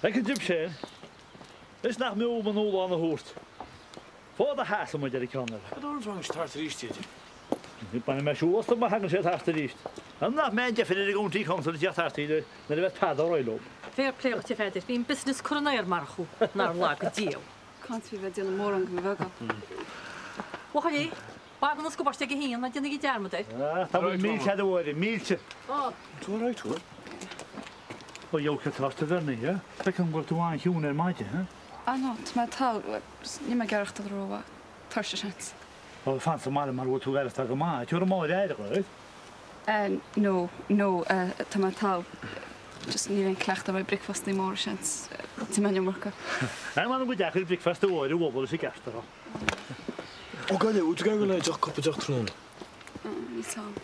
Ag an jib sin, is nach mb'fhiú dom an dúshlán a thabhairt. Fad a sheasann muid ar an ceann eile. Cad é an tharraingt thart arís iad? Bainfidh mé siúl astu má thagann siad thart arís. An nach mbeidh an deifir ar an gCounty Council ag tíocht thart nuair a bheas tada ar aghaidh leo. Fair play dhuit a Pheadair, bhí an business curtha in aer marach thú, nár laga Dia thú. Caint faoi bheith ag déanamh mórán go mbeadh agam. Bhuachaillí, bog na cabáiste ag a haon, ná déanaigí dearmad air. Tá muid millte agat a Mháire, millte. Tú alright, bhfuil? Ó gheobhaidh tú ort a Bhernie, eh? Feicim go bhfuil tú an-chiúin ar maidin, eh? Ah no, tá mé togha, níl mé ag aireachtáil rómhaith, tuirseach seans. Ó, fan sa mbaile mara bhfuil tú ag aireachtáil go maith, tabharfaidh Máire aire dhuit. Eh no, no, eh tá mé togha, just níl aon cleachtadh agam ar bricfeastaí móra seans, tá mé an iomarca. Eh m'anam gur deacair bricfeasta a Mháire a bhualadh leis an gceart a rá. Ó Gaillimh, bhfuil tú ag iarraidh le deoch cupa deoch tráthnóna? Níl 's a'm.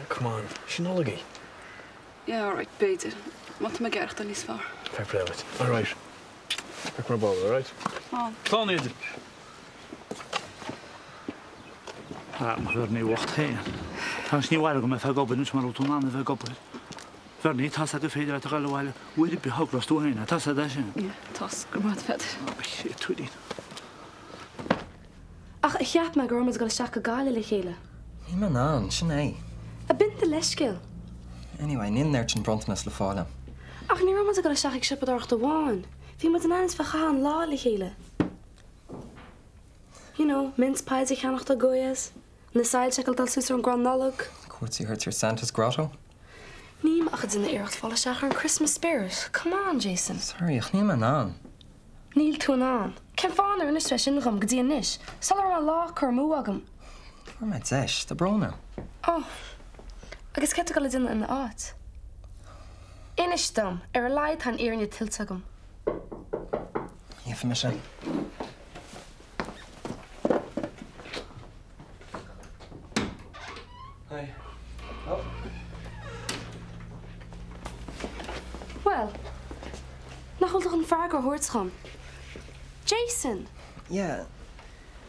Come on, sin Nollaig í. Yeah alright, b'fhéidir. Má tá mé ag aireachtáil níos fearr. Fair play duit. Alright. Feicfidh mé ball, alright? Slán. Slán, Aoide. Ah, mo Bhernie bhocht féin. Tá an ní bhaile go mbeifeá ag obair anois mar a bhfuil tú in ann a bheith ag obair. Bhernie, tá's agat gur féidir leat a dhul abhaile uair ar bith a thogras tú féin, tá's agat é sin? Yeah, tá's, go raibh maith agat a Pheadair. Ah, créatúirín. Ach cheap mé go raibh muid ag dul isteach go Gaillimh le chéile. Níl mé in ann, sin é. Ab in do leithscéal? Anyway, níl an oiread sin bronntanas le fáil agam. Ach ní raibh muid ag dul isteach ag siopadóireacht amháin, bhí muid in ainm is bheith ag caitheamh an lá le chéile. You know, mince pies a cheannacht ó Goya's, na soilse a fheiceáil ag dul suas ar an gcrann Nollag. Cuairt a thabhairt ar Santa's Grotto? Nílim ach ag déanamh iarracht fáil isteach ar an Christmas spirit. Come on, Jason. Sorry, ach níl mé in ann. Níl tú in ann. Cén fáth nár inis tú é sin dhom go dtí anois, sula raibh an lá curtha amú agam? Fuair mé deis, tá brón orm. Oh. Agus céard tá tú ag dul a dhéanamh ina áit? Inis dom! Ar a laghad tá an fhírinne tuillte agam. Gheobhaidh mise. Hi. Oh. Bhuel, nach bhfuil tú chun freagra a thabhairt dhom? Jason! Yeah.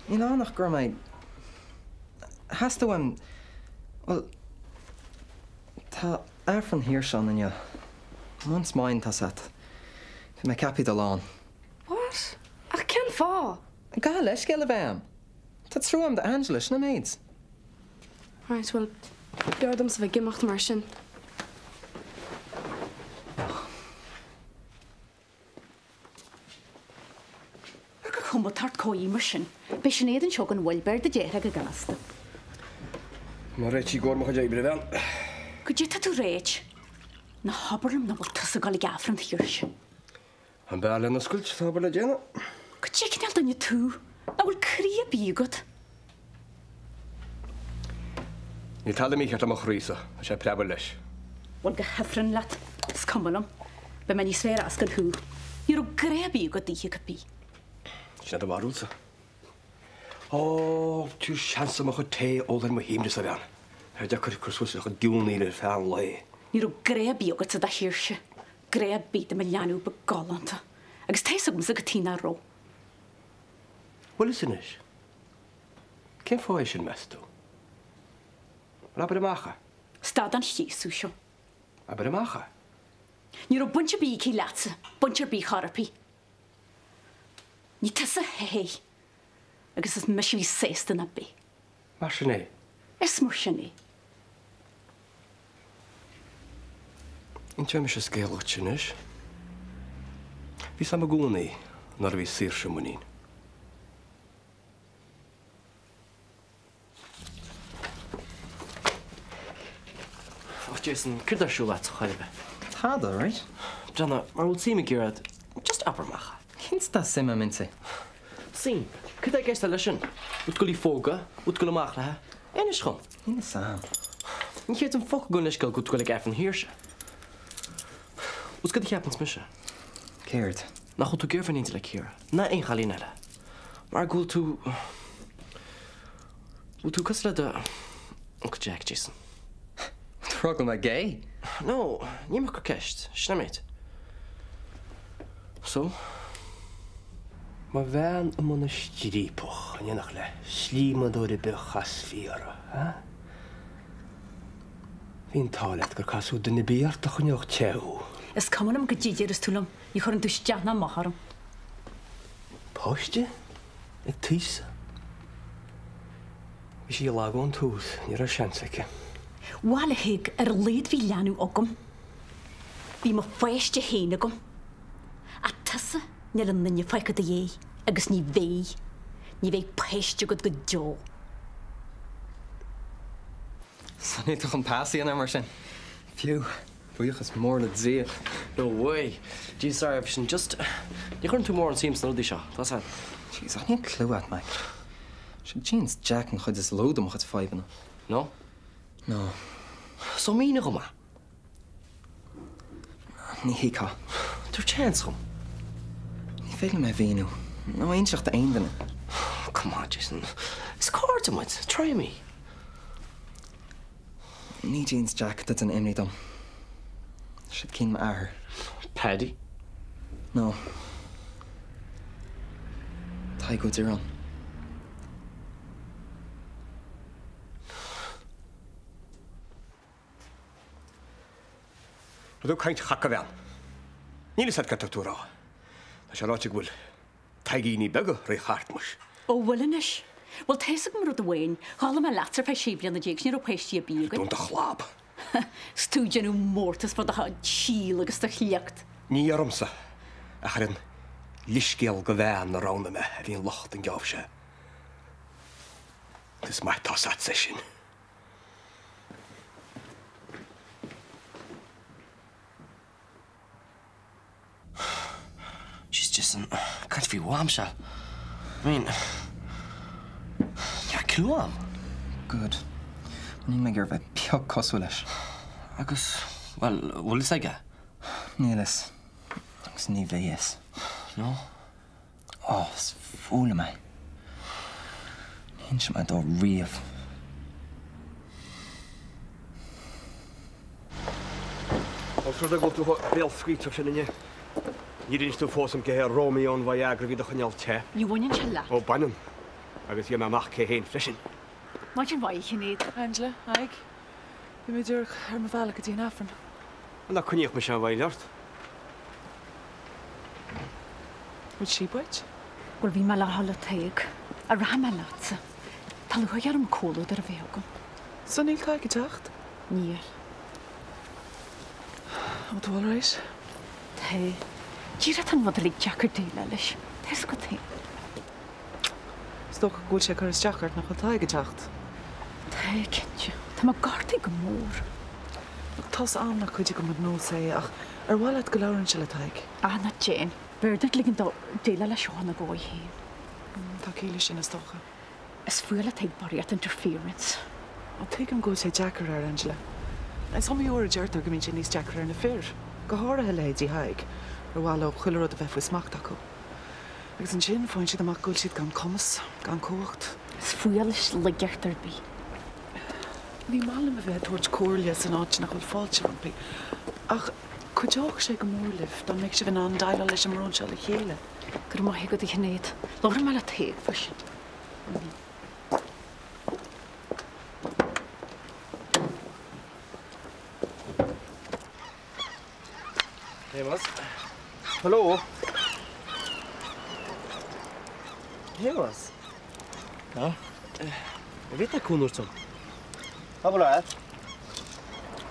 Níl ann ach go raibh mé. Theastaigh uaim, bhuel, tá Aifreann Shaoirse ann inniu. Once mine tá set. Bhí mé ceaptha dul ann. What? Ach cén fáth? Caithfidh leithscéal a bheith a'm. Tá trua a'm do Angela, sin an méid. Right, bhuel, b'fhearr domsa bheith ag imeacht mar sin. Ar gur chuma tart comh mar sin, beidh Sinéad anseo gan mhoill, b'fhearr duit éirí go gasta. Tá mé réitithe i gcomhair mo chuid oibre, a bhean. Goidé tá tú réidh. Ná habair liom nach bhfuil tusa ag dul ag Aifreann Shaoirse. An beár lena oscailt, tá obair le déanamh. Goidé cineál duine tú, nach bhfuil croí ar bith agat. Níl tada mícheart le mo chroí-sa, tá sé ag preabadh leis. Bhuel, go hIfreann leat, is cuma liom. Beidh mé níos fearr as gan thú. Ní raibh grá ar bith agat daoithe cibé. Sin é do bharúilsa. Ó, tabhair seans dom mo chuid tae a ól ar mo shuaimhneas, a bhean. Tá sé deacair cur suas le do chuid geonaíl ar feadh an lae. Ní raibh grá ar bith agatsa do Shaoirse. Grá ar bith do mo leanbh beag galánta. Agus tá fhios agamsa cad chuige nach raibh. Bhfuil fhios anois? Cén fáth é sin, meas tú? Bhuel, abair amach é. Stad den chéasadh seo. Abair amach é. Ní raibh baint ar bith aici leatsa, baint ar bith chor ar bith. Ní tusa é. Agus is mise a bhí sásta ná b'é. Mar sin é? Is mar sin é. Inseoidh mise scéal dhuit anois. Bhí 's a'm i gcónaí nuair a bhí Saoirse i muinín. Ach Jason, céard ar siúl leat chor ar bith? Tada, right? Breathnaigh, mura bhfuil suim ag iarraidh, just abair amach é. Cinnte tá suim a'm inti. Suim? Cad é i gceist leis sin? Bhfuil tú ag dul í phógadh? Bhfuil tú ag dul amach léi? Inis dhom. Níl 'fhios a'm. Ní chreidim focal den leithscéal go bhfuil tú ag dul ag Aifreann Shaoirse. Bhfuil 's cad a cheapanns mise? Céard? Nach bhfuil tú ag iarraidh bheith in éindí le Ciara, ná aon chailín eile. Mar go bhfuil tú. Bhfuil tú cosúil le do Uncle Jack, Jason? Tá tú ag rá go bhfuil mé gay? No, níl mé ag cur ceist. Sin an méid. So? Mo bhean i mbun a striapach in éineacht le slíomadóir ar bith a chasfaí orthu, ha? Bhí an t-ádh leat gur casadh duine ar bith ort a choinneodh te thú. Is cuma liom goidé a déarfas tú liom, ní chuireann tú isteach ná amach orm. Páiste? Ag t'aois-sa? Bhí sí lag ón tús, ní raibh seans aici. Bhail a Thaidhg, ar a laghad bhí leanbh agam. Bhí mo pháiste féin agam. Ach tusa, níl aon duine fágtha i do dhiaidh agus ní bheidh. Ní bheidh páiste agat go deo. So níl tú chun pas a dhéanamh mar sin? Phew, buíochas mór le Dia. No way. Jeez, sorry, bhí sin just, ní chuireann tú mórán suim sna rudaí seo, tá 's a'd. Jeez, ach níl clue a't, Mac. Sé genes Jack an chuid is lú de mo chuid fadhbanna. No? No. So mínigh dhom é. Ní thuigfeá. Tabhair chance dhom. Ní féidir liom é a mhíniú, nó a inseacht d'aon duine. Come on, Jason. Is cairde muid. Try me. Ní genes Jack atá ag déanamh imní dom. Siad cinn m'athar. Paddy? No. Tadhg Ó Direáin. Tá tú ag caint chac, a bhean. Níl fhios a'd cad tá tú a rá. Tá sé ráite go bhfuil Taidhgíní beaga ag rith thart muis. Ó bhfuil anois? Bhuel, tá fhios agam rud amháin, chodlaigh mé leatsa ar feadh 16 bliana is ní raibh páistí ar bith againn. Dún do chlab. 'S tú ag déanamh mórtas fá do chuid síl agus do shliocht. Ní ormsa, ach ar an leithscéal go bhean a roghnaigh mé a bhí an locht an geábh seo. Is maith tá's a'dsa é sin. She's just an caint faoi mham seo. I mean, ní raibh clue a'm. Good. Níl mé ag iarraidh bheith pioc cosúil leis. Agus, bhuel, bhfuil fhios aige? Níl fhios. Agus ní bheidh fhios. No? Ó, is fuath liom é. Ní inseoidh mé dó riamh. Ós rud é go bhfuil tú chomh béalscaoilteach sin inniu, níor inis tú fós dom cé hé Romeo an Viagra a bhí do choinneáil te. Ní bhaineann sé leat. Ó, baineann. Agus gheobhaidh mé amach cé féin freisin. Maidin mhaith, a Shinéad. Angela, Tadhg. Bhí mé díreach ar mo bhealach go dtí an Aifreann. Ná coinníodh mise aon mhoill ort. Bhfuil sí buit? Bhuel, bhí mé le dhul le Tadhg. Ach rachaidh mé leatsa. Tá lúcháir orm comhluadar a bheith agam. So níl Tadhg ag teacht? Níl. An bhfuil tú alright? Tá. Díreach tá an rud uilig deacair déileáil leis. Tá fhios agat féin. Is dócha go bhfuil sé ag cur isteach ort nach bhfuil Tadhg ag teacht. Tá, cinnte. Tá mé gortaithe go mór. Look, tá's a'm nach cuid de mo nós é ach ar mhaith leat go labhróinnse le Tadhg? Ah, ná déan. B'fhearr duit ligean dó déileáil leis seo ina dhóigh féin. Tá ciall leis sin, is dócha. Is fuath le Tadhg barraíocht interference. Ó, tuigim go bhfuil sé deacair air, Angela. Is iomaí uair a deirtear go mbíonn sé níos deacra ar na fir, go háirithe leithéidí Thaidhg, ar mhaith leo chuile rud a bheith faoi smacht acu. Agus ansin, faigheann siad amach go bhfuil siad gan cumas, gan cumhacht. Is fuath leis laigeacht ar bith. Ní maith liom a bheith ag tabhairt comhairle san áit nach bhfuil fáilte roimpi, ach cuideodh sé go mór libh dá mbeadh sibh in ann déileáil leis an mbrón seo le chéile. Go raibh maith agat, a Shinéad. Labharfaidh mé le Tadhg faoi sin. Shéamus. Hello. Shéamus. Tá? An bhféadfá cúnamh a thabhairt dom? Abair leat.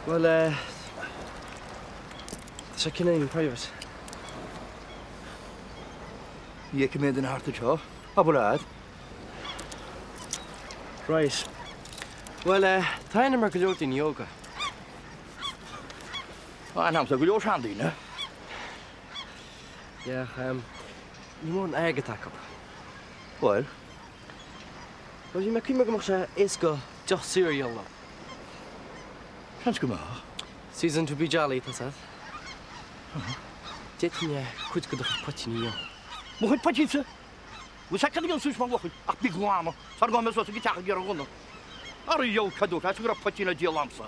Bhuel, eh, tá sé cineál private. Ní fheicim aon duine thart anseo. Abair leat. Right. Bhuel, eh, tá aithne agam ar go leor daoine óga. Tá aithne agamsa ar go leor seandaoine. Yeah, em, níl mórán airgead acu. Bhuel? Bhuel, bhí mé ag cuimhneamh go mbeadh sé éasca deoch saor a dhíol leo. Seans go mbeadh. Season to be jolly, tá's a'd. D'fhéadfainn cuid de do chuid poitín a dhíol. Mo chuid poitínse? Bhfuil sé cad a dhéanann suas mar bhuachaill ach bí glan sara gabhfaidh mé suas ag an teach ag iarraidh gunna. Ara dhiabhal cad dúirt go raibh poitín le díol a'msa.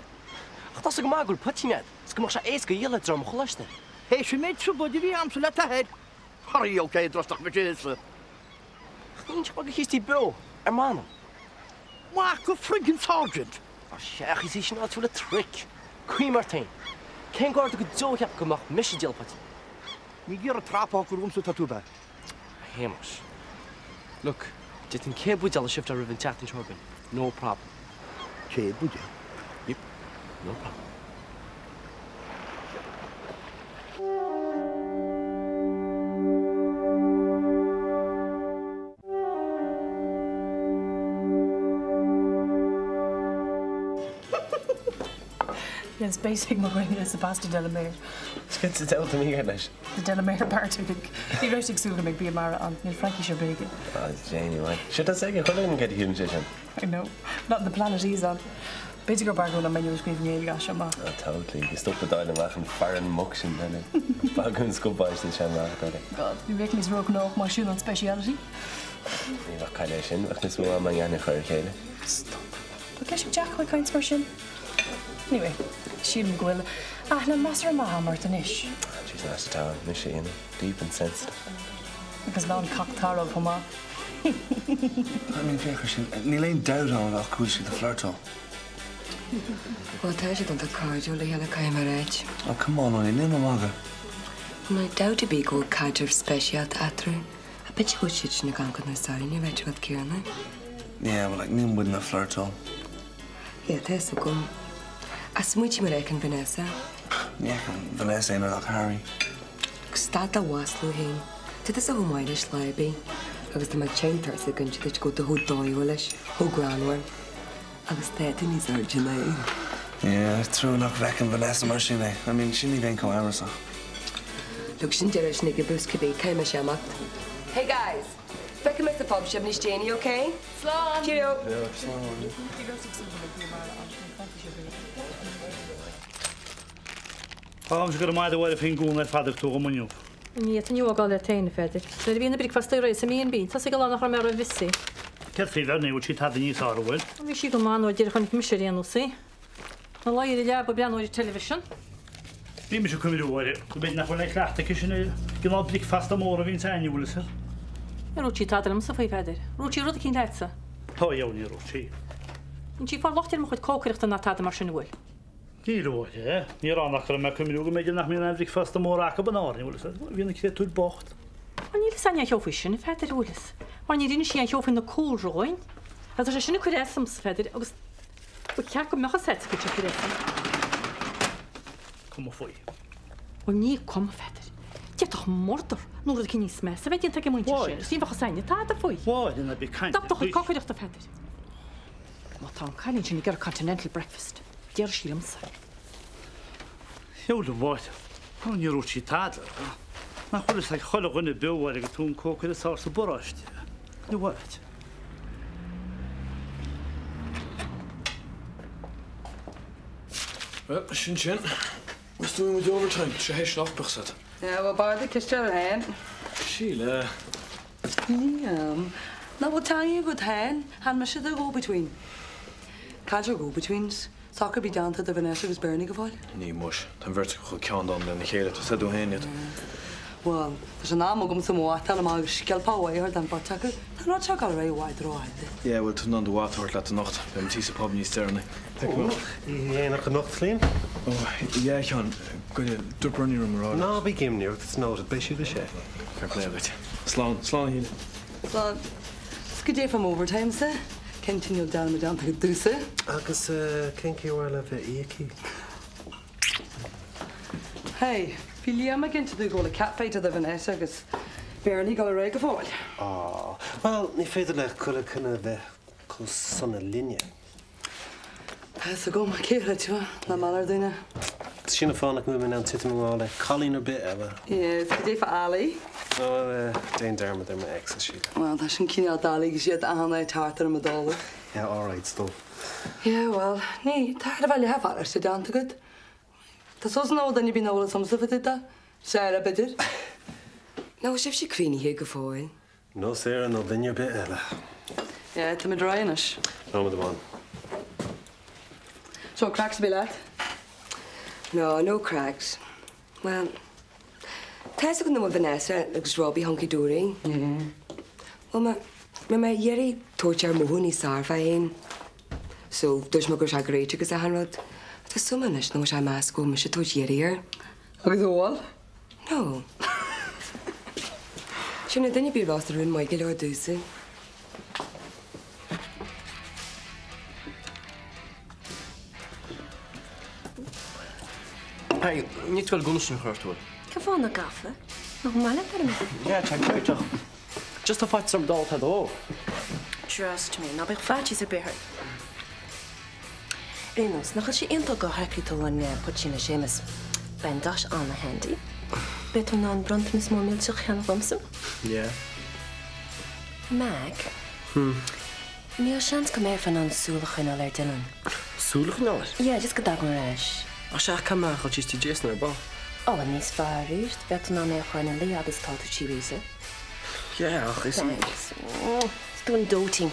Ach tá's agat go maith go bhfuil poitín a'd, is go mbeadh sé éasca a dhíol le dream an choláiste. Théis an méid trioblóide a bhí a'msa le t'athair, ara dhiabhal cé drostach mise thusa. Ach ní inseoidh mé do Chístí beo, ar m'anam. Mac go friggin' sergeant! Á sea, ach is í sin áit a bhfuil an trick. Cuimhnigh ort féin. Cén garda go deo a cheap go mbeadh mise ag díol poitín? Ní ag iarraidh trap a shocrú dhomsa atá tú, ab ea? A Shéamais. Look, d'fhéadfainn 100 buidéal a shifteáil roimh an tseachtain seo chugainn, no problem. 100 buidéal? Yep, no problem. Yes, basic mo dhuine is Sebastian Delamere. Sciorta deabhal tá mícheart leis. The Delamere part I think. Ní raibh sé ag súil go mbeidh bia mara ann, níl Fraincis ar bith aige. Ah, genuine. Sure tá sé ag chuile dhuine céard a shíleann sé sin. I know. Not the planet he's on. B'fhéidir gur b'fhearr go an menu a scríobh i nGaeilge as seo amach. Ah, totally. Go stop ag dáileadh amach an fearann muc sin eile. Bagún scuabáiste sé amach eile. God, ní bheadh níos róghnóthach mar sin an speciality. Ní bheadh caill air sin, bheadh níos mó ama ag aithne a chur ar a chéile. Stop. Tá ceist ag Jack ag caint mar sin. Anyway, sílim go bhfuil aithne measartha maith agam ort anois. She's not at all, mise you know, deep and sensitive. Agus lán cac tarbh chomh maith. I mean, féach ar sin, níl aon dabht ann ach go bhfuil siad ag flirtáil. Bhuel, tá siad iontach cairdiúil le chéile, caithfidh mé a ráit. Oh, come on, Áine, níl mé ag magadh. Níl dabht ar bith go bhfuil caidreamh speisialta eatarthu. I bet you go bhfuil siad sin ag amharc na sáile an rud céanna. Yeah, well, like, níl muidne ag flirtáil. Yeah, tá fhios agam. Ach smaointigh mar a fheiceann Vanessa. Ní fheiceann Vanessa aon rud ach Harry. Stad de mhaslú féin. Tá tusa chomh maith leis lá ar bith. Agus tá mé tinn tuirseach ag inse duit go bhfuil tú chomh dóighiúil leis, chomh greannmhar. Agus tá tú níos airde ná é. Yeah, trua nach bhfeiceann Vanessa mar sin é. I mean, sin ní bheinn chomh amhrasach. Look, sin deireadh sin ag oibriú cibé, caithfidh mise imeacht. Hey guys! Feicfidh mé sa phub sibh níos déanaí, ok? Slán! Cheerio! Slán. Fágfaimse go raibh maith agat a Mháire faoin gcúnamh ar fad a thug tú dhom inniu. Ní fhéadfainn a fhágáil leat féin, a Pheadair. Nuair a bhíonn na bricfeastaí réidh sa mB&B, tá 's ag a lán nach raibh mé ró-bhusy. Céard faoi Bhernie, bhfuil sí tada níos fearr, an bhfuil? Bhí sí go maith nuair a deireadh chonaic mise ar aon nós í. Ina luí ar an leaba ag breathnú ar an television. Bhí mise ag cuimhniú, a Mháire, go mb'fhéidir nach bhfuil aon chleachtadh aici sin ar an gcineál bricfeasta mór a bhíonns a'inn, an bhfuil fhios a'd? Níor dhúirt sí tada liomsa faoi, a Pheadair. Dhúirt sí rud eicínt leatsa? Tá, a dheabhail, níor dhúirt sí. Níl sí ag fáil locht ar mo chuid cócaireachta ná tada mar sin, an bhfuil? Níl, a Mháire. Ní rá nach raibh mé ag cuimhniú go mb'fhéidir nach mbíonn aon bhricfeasta mór acu in Árainn, an bhfuil fhios a'd? Bhí na créatúir bocht. Bhuel, níl fhios a'inn aon cheo faoi sin, a Pheadair, an bhfuil fhios? Mar níor inis sí aon cheo faoi na cúlra dhúinn. Tá sé sin ag cur as domsa, a Pheadair, agus Ba cheart go mbeadh fhios a'd go bhfuil sé ag cur as dom. Cuma faoi. Bhuel, ní cuma, a Pheadair. D'fhéadfadh murdar nó rud eicínt níos measa a bheith déanta ag an muintir sin agus ní bheadh fhios a'inne tada faoi. Mháire, ná bí ag caint Stop do chuid faoi. cocaireachta, a Pheadair. Má tá an cailín sin ag iarraidh continental breakfast, déarfaidh sí liomsa. Dheabhail, a Mháire. Ó, níor dhúirt sí tada. Nach bhfuil fhios ag chuile dhuine beo, a Mháire, gur tú an cócaire is fearr sa bparóiste. Ní bhfuil. Bhuel, sin sin. Is dóigh muid overtime, sé théis an ocht bheadh said. Yeah, well b'fhearr duit ciste ar féin. Síle. Liam, nach bhfuil teanga agat féin? Chan mise do go-between. Caidreamh go-betweens. Socair bí déanta idir Vanessa agus Bernie go fóill. Ní muis. Tá an bheirt acu chomh ceanndána lena chéile, tá 's agat féin iad. Bhuel, tá sé in am agamsa mo bhata a fháil amach agus sciolpa mhaith a thabhairt don bheirt acu. Tá an rud seo ag dul ar aghaidh i bhfad rófhada. Yeah, bhuel, tá tú in ann do bhata a thabhairt leat anocht. Beidh muid thíos sa pub níos deireanaí. Feicfidh mé. Oíche dhéanach anocht, Liam? Oh, yeah, a Sheáin. Goile, dúirt Bernie orm a rá leat. Ná bí imníoch, it's noted. Beidh siad a sé. Fair play duit. Slán. Slán, a Shíle. Slán. Is goidé fá m'overtime-sa? Cén cineál dearmad déanta agat domhsa? Agus cén chaoi ar mhaith leat bheith íoctha? Hey, bhí Liam ag inse domh go bhfuil an catfight idir Vanessa agus Bernie ag dul ar aghaidh go fóill. Aww. Bhuel, ní féidir le chuile dhuine bheith chomh sona linne. Tá fhios agam, cé a chreidfeadh nach maith le duine? Sin an fáth nach bhfuil mé in ann titim i ngrá le cailín ar bith eile. Yeah, is goidé fá Ali? Ó, déan dearmad ar m'ex, a Síle. Bhuel, tá sin cineál doiligh, is iad achan áit thart ar an dólamh. Yeah, alright, stop. Yeah, bhuel, ní, tá ar a bheith leath-bharáiste déanta agat. Tá sos nó duine ar bith nach bhfuil fhios a'msa fá dtaobh de. Sarah, b'fhéidir. Nach bhfuil sibhse cruinnithe go fóill? No Sarah nó duine ar bith eile. Yeah, táimid réidh anois. Nóiméad amháin. So, craic ar bith leat? No, no craics. Bhuel, tá fhios agat nach bhfuil Vanessa agus Robbie hunky dory. Yeah. Bhuel, má, bhí mé ag iarraidh tabhairt ar mothú níos fearr fá féin. So, dúirt mé go raibh sé great agus achan rud. Tá suim anois nach bhfuil sé ag meas go bhfuil mise ag tabhairt iarraidh air. Agus an bhfuil? No. Sin é duine ar bith a rás rún maith go leor domhsa. Hey, níl tú ag dul an gúna sin a chur ort, an bhfuil? Cén fáth nach gcaithfeá? Nach maith leat orm? Yeah, tá ceart ach just tá faitíos orm dul tá dó. Trust me, ná bíodh faitíos ar bith ort. Ar aon nós, nach bhfuil sé iontach gur shocraigh tú an poitín le Séamus? Beidh an Dash an-handy. Beidh tú in ann bronntanas mór millteach a cheannach domsa. Yeah. Mac. Hmm. Níl seans go mbeifeá in ann súil a choinneáil ar Dylan. Súil a choinneáil air? Yeah, just go dtagann ar ais. Ach sea, caithfidh mé a dhul síos tigh Jason ar ball. Ó, níos fearr arís, bheadh tú in ann é a chur ina luí fhad is atá tú tí Rita. Yeah, ach is. Thanks. Is tú an dóitín.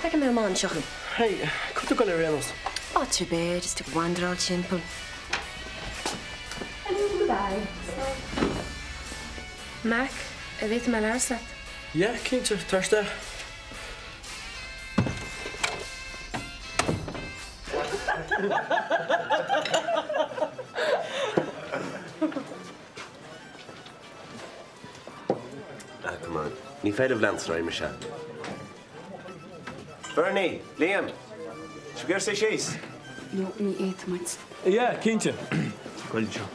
Feicfidh mé amach anseo thú. Hey, cá bhfuil tú ag dul ar aon nós? Áit ar bith, just ag wanderáil timpeall. Hello, goodbye. Mac, an bhféadfaidh mé labhairt leat? Yeah, cinnte, tar isteach. Ah, come on. Ní féidir leanstan ar mise. Bernie, Liam, sibh ag iarraidh suí síos? No, ní fhéadfaidh muid. Yeah, cinnte. Goil anseo.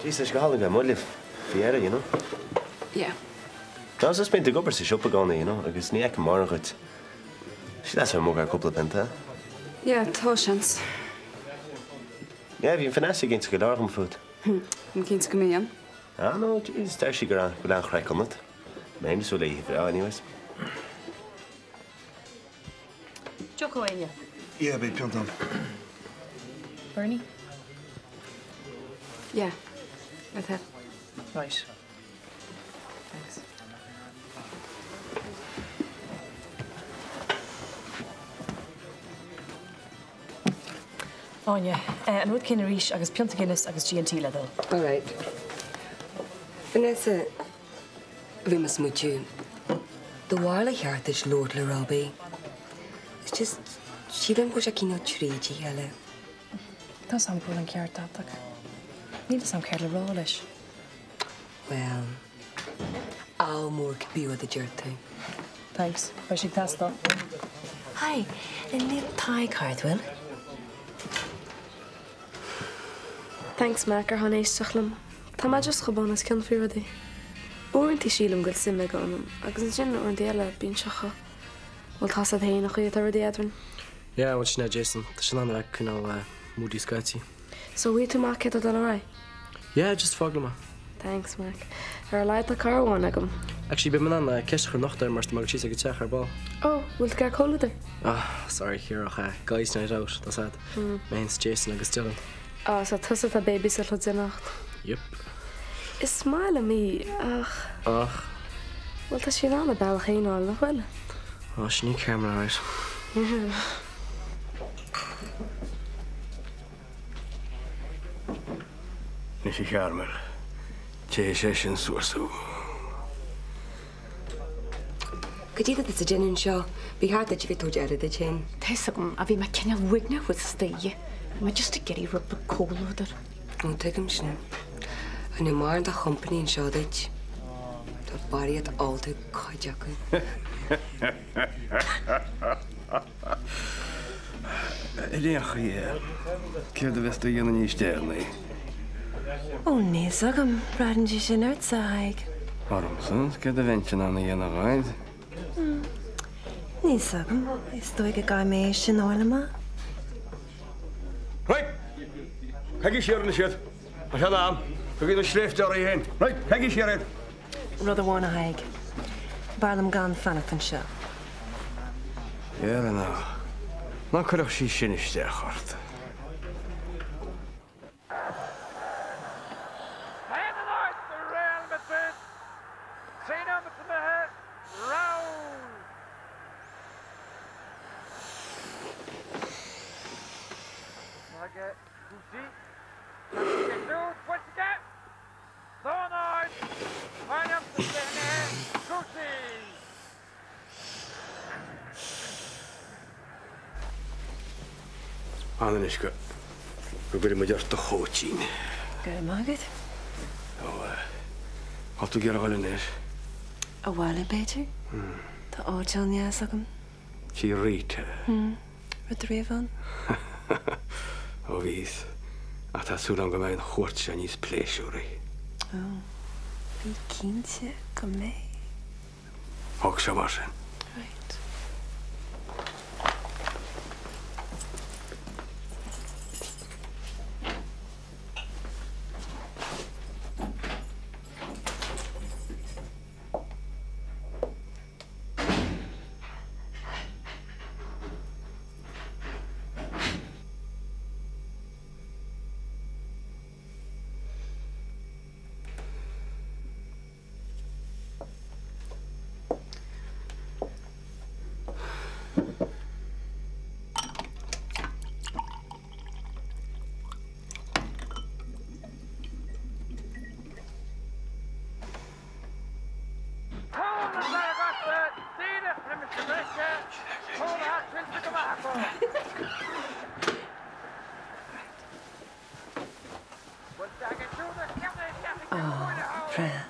Jesus, go hálainn bheith amuigh libh. Faoi dheireadh, you know. Yeah. No, just bíonn tú ag obair sa siopa i gcónaí, you know, agus ní fheicim mórán dhuit. Is deas a bheith amuigh ar cúpla pionta. Yeah, tá seans. Yeah, bhíonn Vanessa ag inse go leor dhom fút. Hm, cinnte go mbíonn. Ah, no, Jesus, deir sí go bhfuil an-chraic ionat. Mé súil le oíche bhreá, anyways. Deoch ó éinne? Yeah, beidh pionta ann. Bernie? Yeah, le do thoil. Right. Thanks. Áine, an rud céanna arís agus pionta Guinness agus G&T le do thoil. All right. Vanessa, Bhí mé ag smaoitiú. Do bharúil ar cheart duit labhairt le Robbie. It's just, sílim go bhfuil sé cineál tríd a chéile. Tá 's a'm go bhfuil an ceart agat ach níl 'fhios a'm céard le rá leis. Bhuel, ádh mór cibé rud a deir tú. Thanks, beidh sé ag teastáil. Hi, níl Tadhg thart, bhfuil? Thanks Mac ar shon éisteacht liom. Tá mé just chomh bun os cionn faoi rudaí. Uaireanta sílim go bhfuil suim aige ionam agus ansin uaireanta eile bíonn sé chomh, bhuel tá 's agat féin an chaoi atá rudaí eadrainn. Yeah, bhuel sin é Jason, tá sé in ann a bheith cineál moody scaití. So bhfaighidh tú amach cé atá ag dul ar aghaidh? Yeah, just fág liom é. Thanks Mac. Ar a laghad tá cara amháin agam. Actually beidh mé in ann ceist a chur anocht air mar tá mé ag dul síos ag an teach ar ball. Oh, bhfuil tú ag comhluadar? Ah, sorry Ciara ach eh, guys night out, tá 's a'd. Mé féin 's Jason agus Dylan. Ah, so tusa atá babysitáil di anocht. Yep. Is maith liom í, ach. Ach? Bhuel, tá sí in ann a bealach féin a fháil, nach bhfuil? Oh, sin í Carmel alright. Yeah. Anois a Charmel, téigh sé sin suas thú. Cad é atá tusa ag déanamh anseo? Ba cheart duit a bheith ag tabhairt aire duit féin. Tá 'fhios agam, ach bhí mé cineál uaigneach thuas istoíche. Bhí mé just ag iarraidh rud beag comhluadair. Ó, tuigim sin. Ach níl mórán de chompanaí anseo duit. Tá barraíocht ólta ag cuid acu. Ar aon chaoi, céard a bheas tú a dhéanamh níos deireanaí? Ó, níl 's agam, braitheann sé sin ortsa, a Thaidhg. Ormsa? Céard a bheinnse in ann a dhéanamh dhuit? Níl 's agam, is dóigh go gcaithfidh mé é sin a fháil amach. Right! Téigí siar anois iad. Tá sé in am. Tugaigí na sléibhte oraibh féin. Right! Téigí siar iad. Rud amháin, a Thaidhg. B'fhearr liom gan fanacht anseo. Dhera now, ná cuirfeadh sí sin isteach ort. 1-0 do Real Madrid, 3 nóiméad imithe, Raul. Aige Guti, Tá sé buailte aige! 2-0, Maidhm sa chluiche Guti. Fan anois go go gcuirfidh muid ort do chóitín. Go raibh maith agat. Ó, cá bhfuil tú ag iarraidh a dhul anois? Abhaile, b'fhéidir? Tá áit an-deas agam. Tí Rita. Raibh tú riamh ann? Ó bhíos. Ach tá súil agam go mbeidh an chuairt seo níos pléisiúraí. Ó, bí cinnte go mbeidh. Fág seo mar sin. Right. Cúl na Saragossa díreach roimis an mbriseadh, cúl atá tuillte go maith acu. Ó, Bhreá.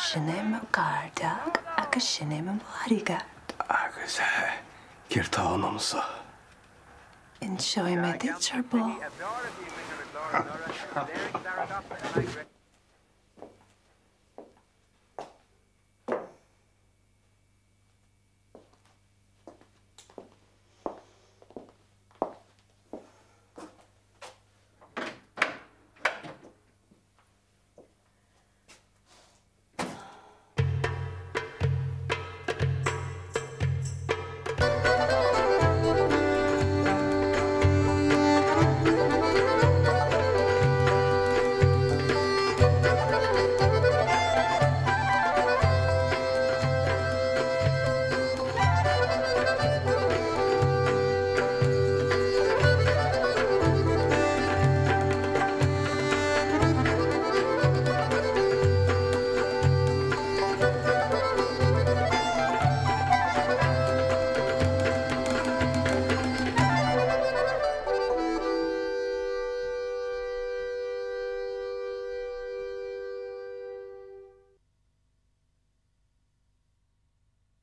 Sin é mo guard dog agus sin é mo bodyguard. Agus céard tá ionamsa? Inseoidh mé duit ar ball.